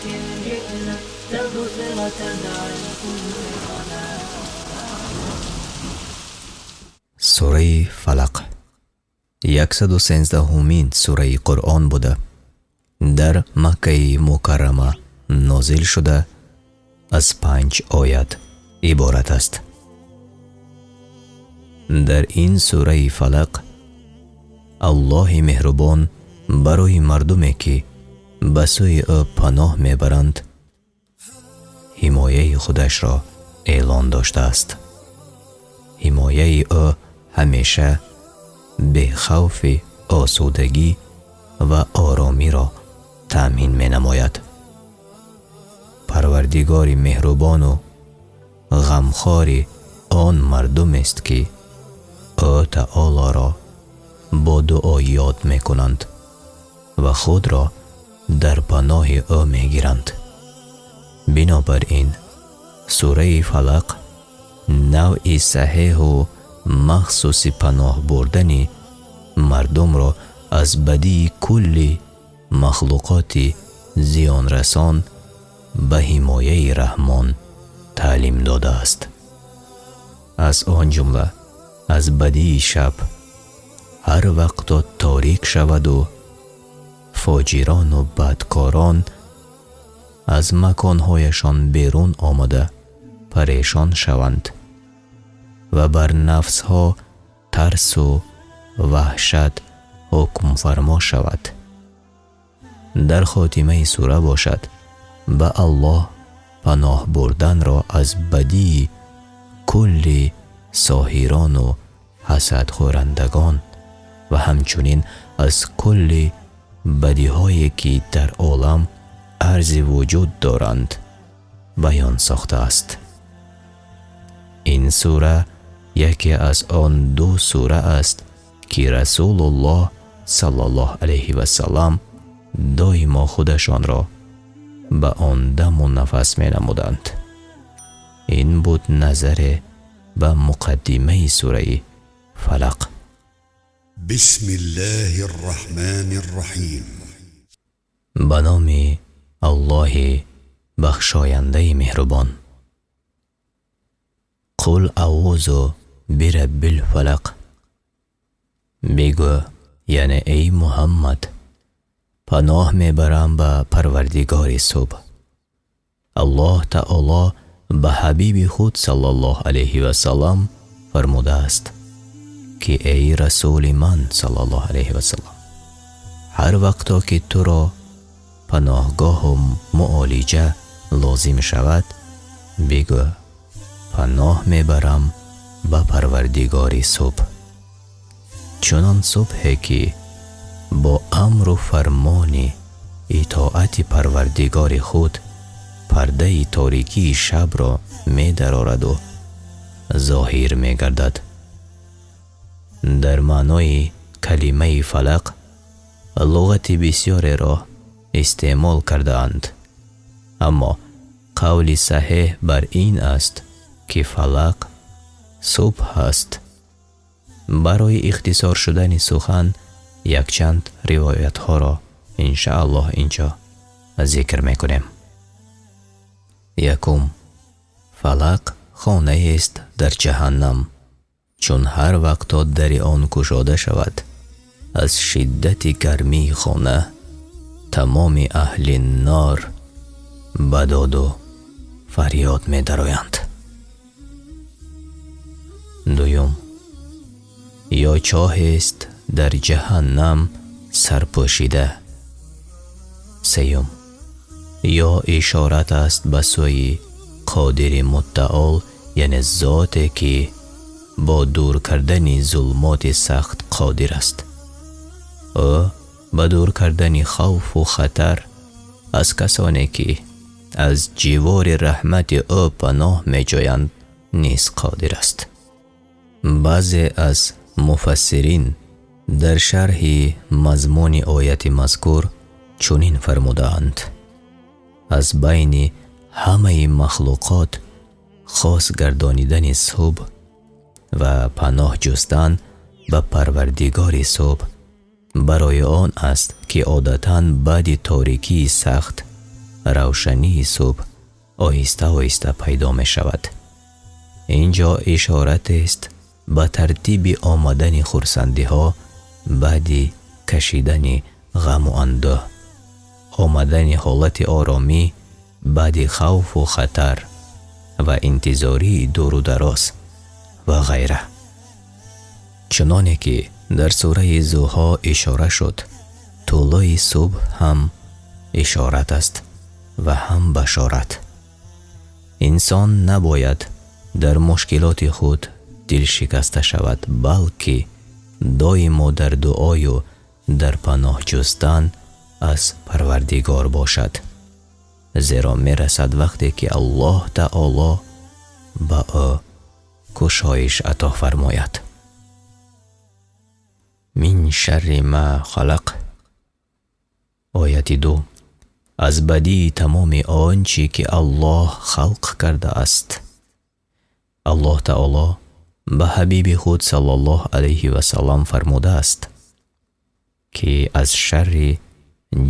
جئنا تبصرة عن كل قناة. Сураи Фалақ 113-умин сураи Қуръон буда, дар Маккаи Мукаррама нозил шуда, аз панҷ оят иборат аст. Дар ин сураи Фалақ Аллоҳи меҳрубон барои мардуме, ки ба сӯи ӯ паноҳ мебаранд, ҳимояи худашро эълон доштааст. Ҳимояи ӯ ҳамеша бехавфи осудагӣ ва оромиро таъмин менамояд. Парвардигори меҳрубону ғамхори он мардумест, ки ӯ таолоро бо дуо ёд мекунанд ва худро дар паноҳи ӯ мегиранд. Бинобар ин сураи Фалақ навъи саҳеҳу махсуси паноҳ бурдани мардумро аз бадии кулли махлуқоти зиёнрасон ба ҳимояи Раҳмон таълим додааст, аз он ҷумла аз бадии шаб, ҳар вақто торик шаваду фоҷирону бадкорон аз маконҳояшон берун омада парешон шаванд ва бар нафсҳо тарсу ваҳшат ҳукмфармо шавад. Дар хотимаи сура бошад, ба Аллоҳ паноҳ бурданро аз бадии кулли соҳирону ҳасадхӯрандагон ва ҳамчунин аз кулли бадиҳое, ки дар олам арзи вуҷуд доранд, баён сохтааст. Ин сура яке аз он ду сура аст, ки Расулуллоҳ саллаллоҳу алайҳи васаллам доимо худашонро ба он даму нафас менамуданд. Ин буд назаре ба муқаддимаи сураи Фалақ. بسم الله الرحمن الرحيم. Ба номи Аллоҳи бахшояндаи меҳрубон. قل أعوذ برب الفلق. Бигӯ, яъне эй Муҳаммад, паноҳ мебарам ба Парвардигори субҳ. Аллоҳ таоло ба ҳабиби худ саллаллоҳу алайҳи васаллам фармудааст, ки эй расули ман саллаллоҳу алайҳи васаллам, ҳар вақто ки туро паноҳгоҳу муолиҷа лозим шавад, бигӯ: паноҳ мебарам ба Парвардигори субҳ, чунон субҳе, ки бо амру фармони итоати Парвардигори худ пардаи торикии шабро медарораду зоҳир мегардад. Дар маънои калимаи фалақ луғати бисёреро истеъмол кардаанд, аммо қавли саҳеҳ бар ин аст, ки фалақ субҳ аст. Барои ихтисор шудани сухан якчанд ривоятҳоро иншааллоҳ инҷо зикр мекунем. Якум: фалақ хонаест дар ҷаҳаннам, чун ҳар вақто дари он кушода шавад, аз шиддати гармии хона тамоми аҳли нор ба доду фарёд медароянд. Дуюм: ё чоҳест дар ҷаҳаннам сарпӯшида. Сеюм: ё ишорат аст ба сӯи Қодири Муттаол, яъне зоте, ки бо дур кардани зулмоти сахт қодир аст. Ӯ ба дур кардани хавфу хатар аз касоне, ки аз ҷивори раҳмати ӯ паноҳ меҷӯянд, низ қодир аст. Баъзе аз муфассирин дар шарҳи мазмуни ояти мазкур чунин фармудаанд: аз байни ҳамаи махлуқот хос гардонидани субҳ ва паноҳ ҷустан ба Парвардигори субҳ барои он аст, ки одатан баъди торикии сахт Равшании субҳ оҳиста оҳиста пайдо мешавад. Ин ҷо ишоратест ба тартиби омадани хурсандиҳо баъди кашидани ғаму андӯҳ, омадани ҳолати оромӣ баъди хавфу хатар ва интизории дуру дароз ва ғайра. Чуноне ки дар сураи Зуҳо ишора шуд, тулӯи субҳ ҳам ишорат аст ва ҳам башорат. Инсон набояд дар мушкилоти худ дилшикаста шавад, балки доимо дар дуою дар паноҳ ҷустан аз Парвардигор бошад, зеро мерасад вақте ки Аллоҳ Таоло ба ӯ кушоиш ато фармояд. من شر ما خلق. Ояти 2. Аз бадии тамоми он чӣ ки Аллоҳ халқ кардааст. Аллоҳ Таоло ба ҳабиби худ саллаллоҳу алайҳи васаллам фармудааст, ки аз шарри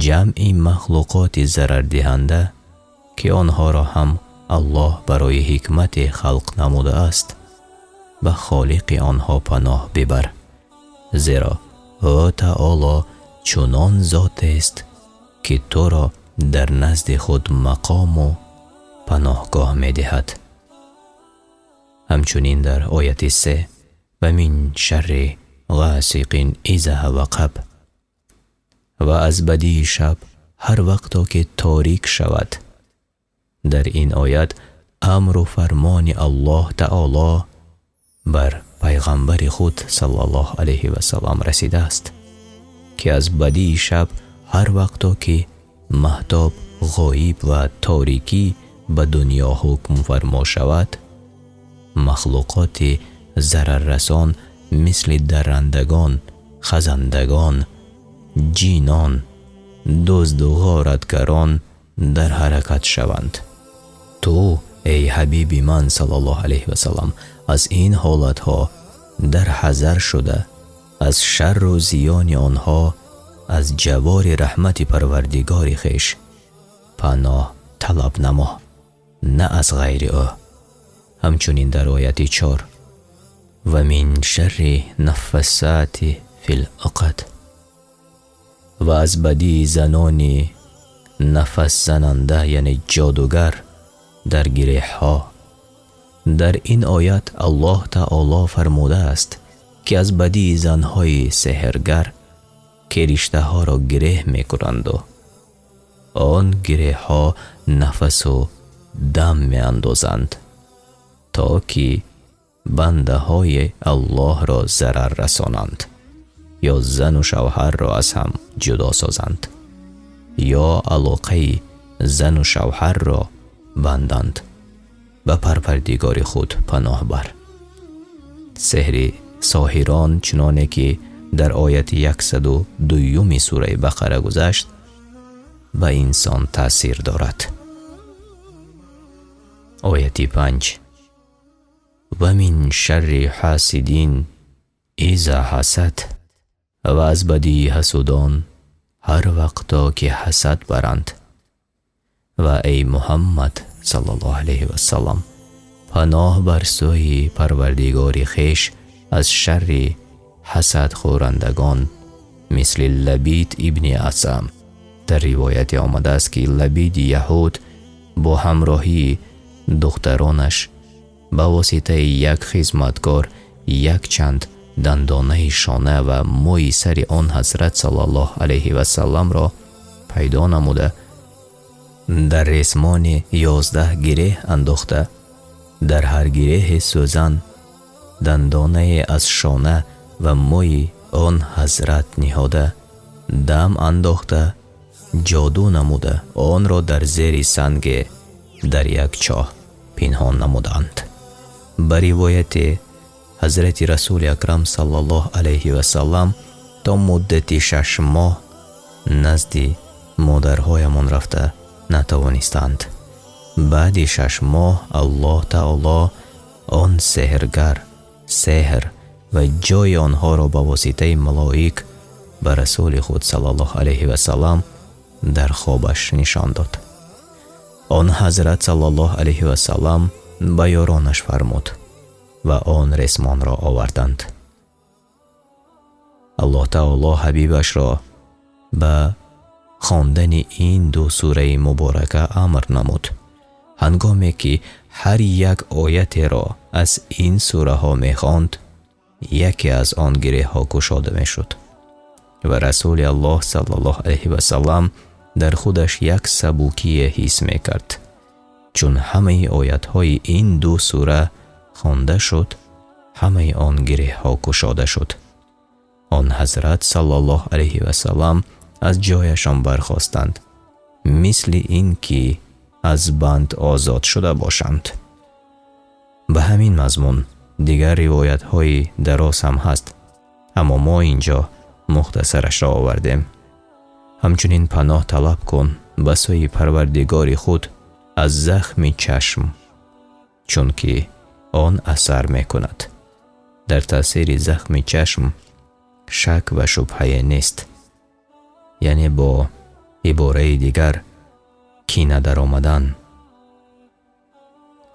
ҷамъи махлуқоти зарардиҳанда, ки онҳоро ҳам Аллоҳ барои ҳикмате халқ намудааст, ба Холиқи онҳо паноҳ бибар, зеро ӯ Таоло чунон зотест, ки туро дар назди худ мақому паноҳгоҳ медиҳад. Ҳамчунин дар ояти 3: ومن شر غاسق إذا وقب. Ва аз бадии шаб ҳар вақто ки торик шавад. Дар ин оят амру фармони Аллоҳ Таоло бар пайғамбари худ саллаллоҳу алайҳи васаллам расидааст, ки аз бадии шаб ҳар вақто ки маҳтоб ғоиб ва торикӣ ба дунё ҳукмфармо шавад, махлуқоти зараррасон мисли даррандагон, хазандагон, ҷинон, дузду ғоратгарон дар ҳаракат шаванд. Ту, эй ҳабиби ман саллаллоҳу алайҳи васаллам, аз ин ҳолатҳо дар ҳазар шуда, аз шарру зиёни онҳо аз ҷавори раҳмати Парвардигори хеш паноҳ талаб намо, на аз ғайри ӯ. Ҳамчунин дар ояти 4: ومن شر النفاثات في العقد. Ва аз бадии занони нафасзананда, яъне ҷодугар, дар гиреҳҳо. Дар ин оят Аллоҳ Таоло фармудааст, ки аз бадии занҳои сеҳргар, ки риштаҳоро гиреҳ мекунанду он гиреҳҳо нафасу дам меандозанд, то ки бандаҳои Аллоҳро зарар расонанд ё зану шавҳарро аз ҳам ҷудо созанд ё алоқаи зану шавҳарро банданд. Ба Парвардигори худ паноҳ бар. Сеҳри соҳирон, чуноне ки дар ояти 102-юми сураи Бақара гузашт, ба инсон таъсир дорад. Ояти 5: ومن شر حاسد إذا حسد. Ва аз бадии ҳасудон ҳар вақто ки ҳасад баранд. Ва эй Муҳаммад саллаллоҳу алайҳи васаллам, паноҳ бар сӯи Парвардигори хеш аз шарри ҳасадхӯрандагон, мисли Лабид ибни Асам. Дар ривояте омадааст, ки Лабиди яҳуд бо ҳамроҳии духтаронаш ба воситаи як хизматкор якчанд дандонаи шона ва мӯи сари он ҳазрат саллаллоҳу алайҳи васалламро пайдо намуда, дар ресмони 11 гиреҳ андохта, дар ҳар гиреҳи сӯзан дандонае аз шона ва мӯи он ҳазрат ниҳода, дам андохта, ҷоду намуда, онро дар зери санге дар як чоҳ пинҳон намуданд. Ба ривояте, ҳазрати Расули Акрам саллаллоҳу алайҳи васаллам то муддати 6 моҳ назди модарҳоямон рафта натавонистанд. Баъди 6 моҳ Аллоҳ Таоло он сеҳргар, сеҳр ва ҷои онҳоро ба воситаи малоик ба расули худ саллаллоҳу алайҳи васаллам дар хобаш нишон дод. Он ҳазрат саллаллоҳу алайҳи васаллам ба ёронаш фармуд ва он ресмонро оварданд. Аллоҳ таоло ҳабибашро ба хондани ин ду сураи муборака амр намуд. Ҳангоме ки ҳар як оятеро аз ин сураҳо мехонд, яке аз он гиреҳҳо кушода мешуд ва Расули Аллоҳ саллаллоҳу алайҳи васаллам дар худаш як сабукие ҳис мекард. Чун ҳамаи оятҳои ин ду сура хонда шуд, ҳамаи он гиреҳҳо кушода шуд. Он ҳазрат саллаллоҳу алайҳи васаллам аз ҷояшон бархостанд, мисли ин ки аз банд озод шуда бошанд. Ба ҳамин мазмун дигар ривоятҳои дароз ҳам ҳаст, аммо мо ин ҷо мухтасарашро овардем. Ҳамчунин паноҳ талаб кун ба сӯи Парвардигори худ аз захми чашм, чунки он асар мекунад. Дар таъсири захми чашм шак ва шубҳае нест, яъне бо ибораи дигар кина даромадан.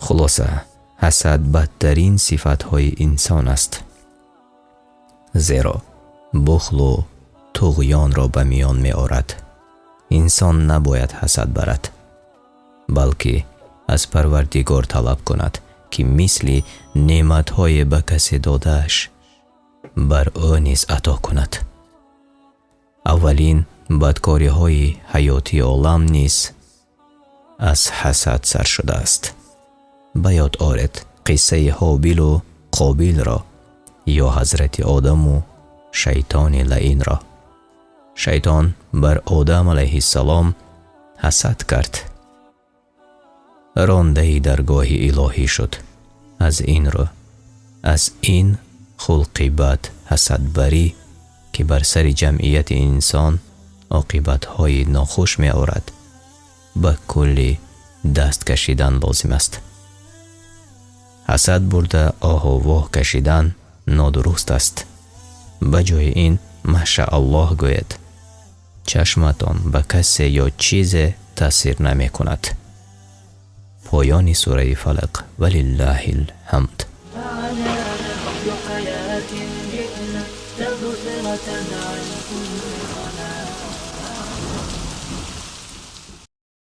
Хулоса, ҳасад бадтарин сифатҳои инсон аст, зеро бухлу туғёнро ба миён меорад. Инсон набояд ҳасад барад, балки аз Парвардигор талаб кунад, ки мисли неъматҳое ба касе додааш бар ӯ низ ато кунад. Аввалин бадкориҳои ҳаётии олам низ аз ҳасад сар шудааст. Ба ёд оред қиссаи Ҳобилу Қобилро ё ҳазрати Одаму шайтони лаинро. Шайтон бар Одам алайҳиссалом ҳасад кард, рондаи даргоҳи илоҳӣ шуд. Аз ин рӯ аз ин хулқи бад, ҳасадбарӣ, ки бар сари ҷамъияти инсон оқибатҳои нохуш меорад, ба куллӣ даст кашидан лозим аст. Ҳасад бурда оҳу воҳ кашидан нодуруст аст. Ба ҷои ин машааллоҳ гӯед. Чашматон ба касе ё чизе таъсир намекунад. Поёни сураи Фалақ. Валиллаҳил ҳамд. فعلى نهج حياة جئنا تبصرة.